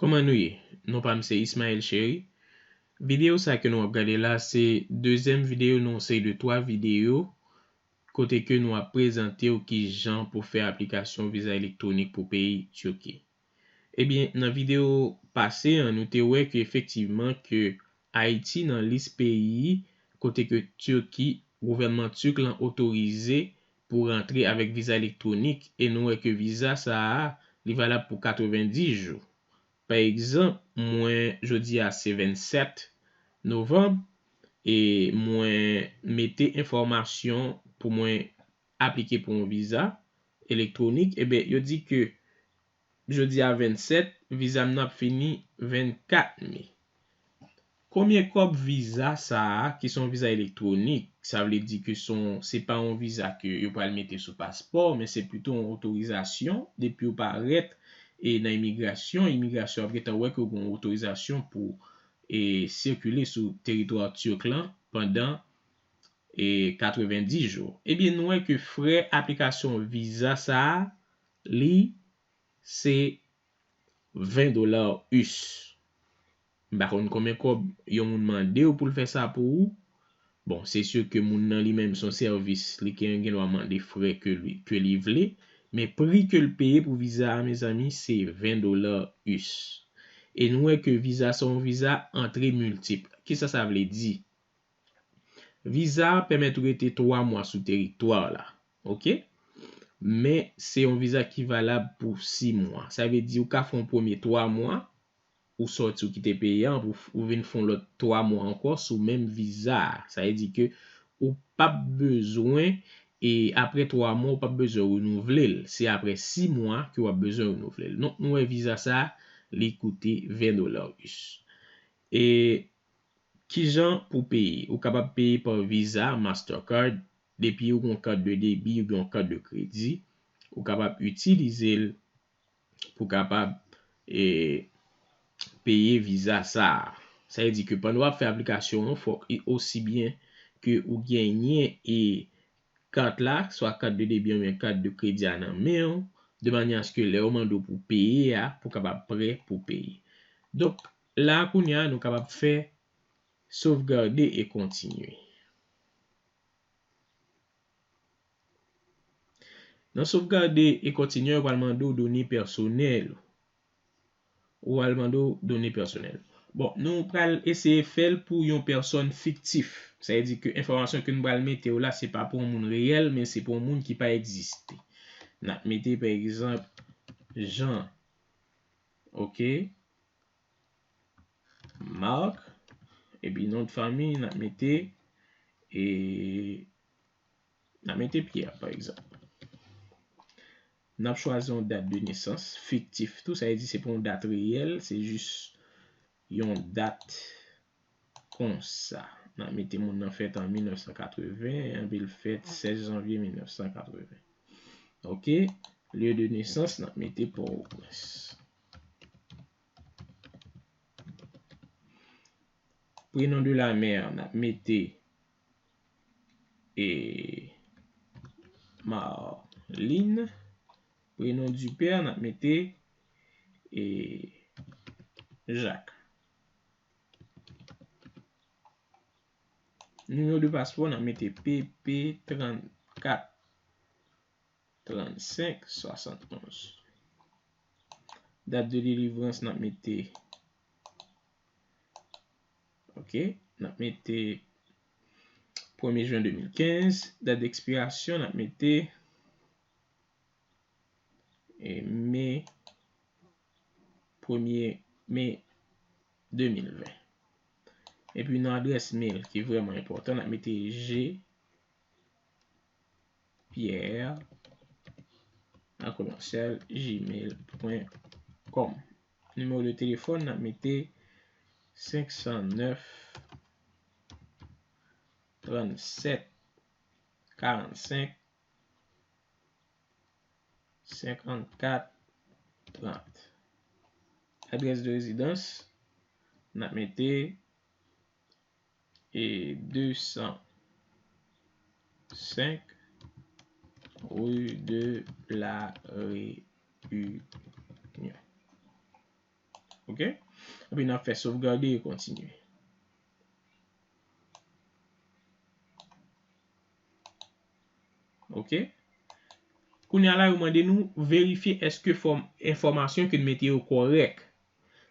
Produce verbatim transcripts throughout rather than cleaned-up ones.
Kòman nou ye? Non pa m se Ismaël Chéry. Videyo sa ke nou ap gade la se dezyèm videyo nan yon seri de twa videyo kote ke nou ap prezante w kijan pou fè aplikasyon viza elektwonik pou peyi Tiki. Ebyen, nan videyo pase an, nou te wè ke efektivman ke Ayiti nan lis peyi kote ke Tiki, gouvènman Tirk lan otorize pou rantre avèk viza elektwonik e nou wè ke viza sa a, li valab pou katrevenndis jou. Pa egzanp, mwen, jodi a se vennsèt novanm e mwen mete enfòmasyon pou mwen aplike pou yon viza elektwonik, ebyen, yo di ke jodi a vennsèt, viza m nan ap fini vennkat me. Konbyen kòb viza sa a, ki se yon viza elektwonik, sa vle di ke se yon, se pa yon viza ke yo pral mete sou paspò, men se pito yon otorizasyon, depi w parèt e nan imigrasyon, imigrasyon ap gentan wè ke w gen yon otorizasyon pou e sikile sou teritwa Tirk lan pandan e katrevenndis jou. Ebyen, nou wè ke frè aplikasyon viza sa a, li se ven dola us. M pa konn konbyen kòb yon moun mande w pou l fè sa pou ou. Bon, se si ke moun nan li menm se yon sèvis, li gen, gen dwa mande frè ke li, ke li vle, men pri ke l peye pou viza a, mezanmi, se ven dola us. E nou wè ke viza se yon viza antre miltip. Kisa sa vle di? Viza a pèmèt ou rete twa mwa sou teritwa la, oke? Men se yon viza ki valab pou sis mwa. Sa vle di ou ka fè yon premye twa mwa, ou sòti, ou kite peyi a, ou, ou vin fè yon lòt twa mwa ankò sou menm viza a. Sa vle di ke ou p ap bezwen, e apre twa mwa, ou p ap bezwen renouvle l. Se apre sis mwa ke w ap bezwen renouvle l. Donk, nou wè viza sa a, li koute ven dola us. E kijan pou peye? Ou kapab peye pa Visa, Mastercard, depi ou gen yon kat de debi oubyen yon kat de kredi, ou kapab itilize l pou kapab, e, peye viza sa a. Sa vle di ke pandan w ap fè aplikasyon an, fòk i osi byen ke ou genyen, e, kat la, swa kat de debi oubyen kat de kredi a nan men w, de manyè aske lè yo mande w pou peye a, pou w kapab prè pou peye. Donk, la kounye a, nou kapab fè sovgade e kontinye. Nan sovgade e kontinye, yo pral mande w done pèsonèl ou. Ou pral mande w done pèsonèl. Bon, nou pral eseye fè l pou yon pèsòn fiktif. Sa vle di ke enfòmasyon ke nou pral mete yo la, se pa pou yon moun reyèl, men se pou yon moun ki pa egziste. N ap mete, pa egzanp, Jean. Oke. Marc. Epi non de fanmi, n ap mete, e, n ap mete Pierre, pa egzanp. N ap chwazi yon dat de nesans fiktif tou, sa vle di se pa yon dat reyèl, se jis yon dat konsa. N ap mete moun nan fèt an mil nèf san katreven, anpi l fèt sèz janvye mil nèf san katreven. Oke, lye de nesans, n ap mete Pòtoprens. Prenom de la mère, n ap mete, e, Marline. Prenom du père, n ap mete, e, Jacques. Nimewo de paspò, n ap mete P P trannkat trannsenk swasannonz. Dat de delivrans, n ap mete, oke, n ap mete premye jen de mil kenz. Dat dekspirasyon, n ap mete, e, me, premye me de mil ven. Epi nan adrès mail ki vrèman enpòtan, n ap mete G Pierre a commercial gmail point com. Nimewo de telefòn, n ap mete senk san nèf, trannsèt, karannsenk, senkannkat, trant. Adrès de rezidans, n ap mete, e, de san senk rue de la Réunion. Ok? Epi n ap fè sovgade e kontinye. Ok? Kounye a la, yo mande nou verifye èske fòm enfòmasyon ke n mete yo kòrèk.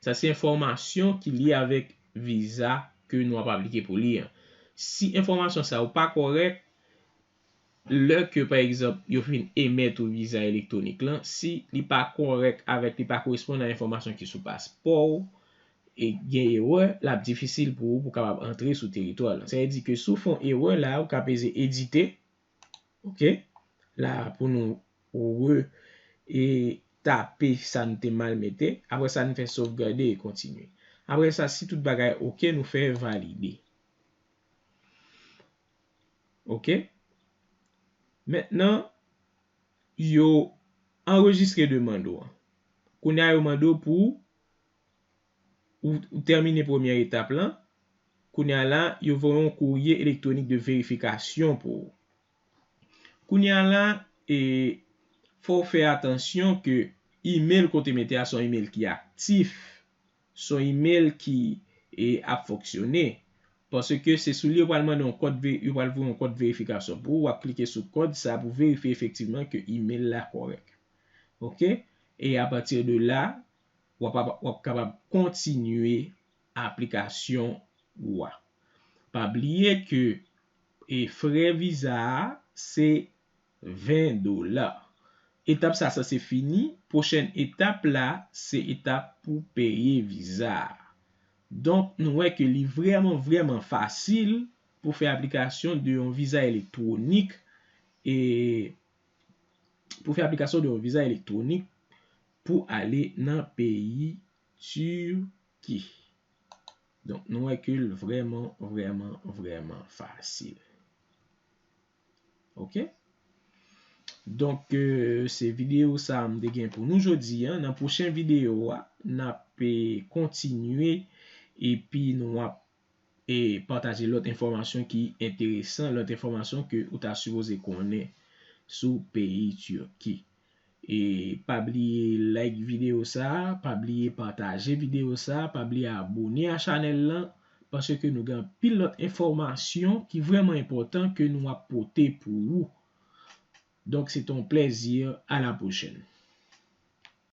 Sa se enfòmasyon ki lye avèk viza ke nou ap aplike pou li an. Si enfòmasyon sa yo pa kòrèk, lè ke, pa egzanp, yo fin emèt ou viza elektwonik lan, si li pa kòrèk avèk, li pa koresponn a enfòmasyon ki sou paspò w, e gen erè, l ap difisil pou ou pou kapab antre sou teritwa lan. Sa vle di ke si w fè yon erè la, ou ka peze edite, ok, la pou nou re e tape sa n te mal mete. Apre sa, n fè sovgade e kontinye. Apre sa, si tout bagay ok, nou fè valide. Ok? Mentnan, yo anrejistre demann ou an. Kounye a, yo mande w pou ou, ou tèmine premyè etap lan. Kounye a la, yo voye yon kourye elektwonik de verifikasyon pou ou. Kounye a la, e, fò w fè atansyon ke email kote mete a se yon email ki aktif, se yon email ki, e, ap fonksyone. Paske se sou li yo pral mande yon kòd ve-, yo pral voye yon kòd verifikasyon pou ou, w ap klike sou kòd sa pou verifye efektivman ke email la kòrèk. Ok? E apati de la, w ap, w ap kapab kontinye aplikasyon ou a. Pa bliye ke, e, frè viza a se ven dola. Etap sa sanse fini. Pwochèn etap la, se etap pou peye viza a. Donk, nou wè ke li vrèman, vrèman fasil pou fè aplikasyon de yon viza elektwonik e pou fè aplikasyon de yon viza elektwonik pou ale nan peyi Tiki. Donk, nou wè ke l vrèman, vrèman, vrèman fasil. Ok? Donk, e, se videyo sa a m te gen pou nou jodi a. Nan pwochen videyo a, n ap, e, kontinye epi nou ap, e, pataje lòt enfòmasyon ki enteresan, lòt enfòmasyon ke ou ta sipoze konnen sou peyi Tiki. E pa bliye like videyo sa a, pa bliye pataje videyo sa a, pa bliye abone a chanèl lan, paske nou gen anpil lòt enfòmasyon ki vrèman enpòtan ke nou ap pote pou ou. Donk, se te yon plèzi, a la pwochèn.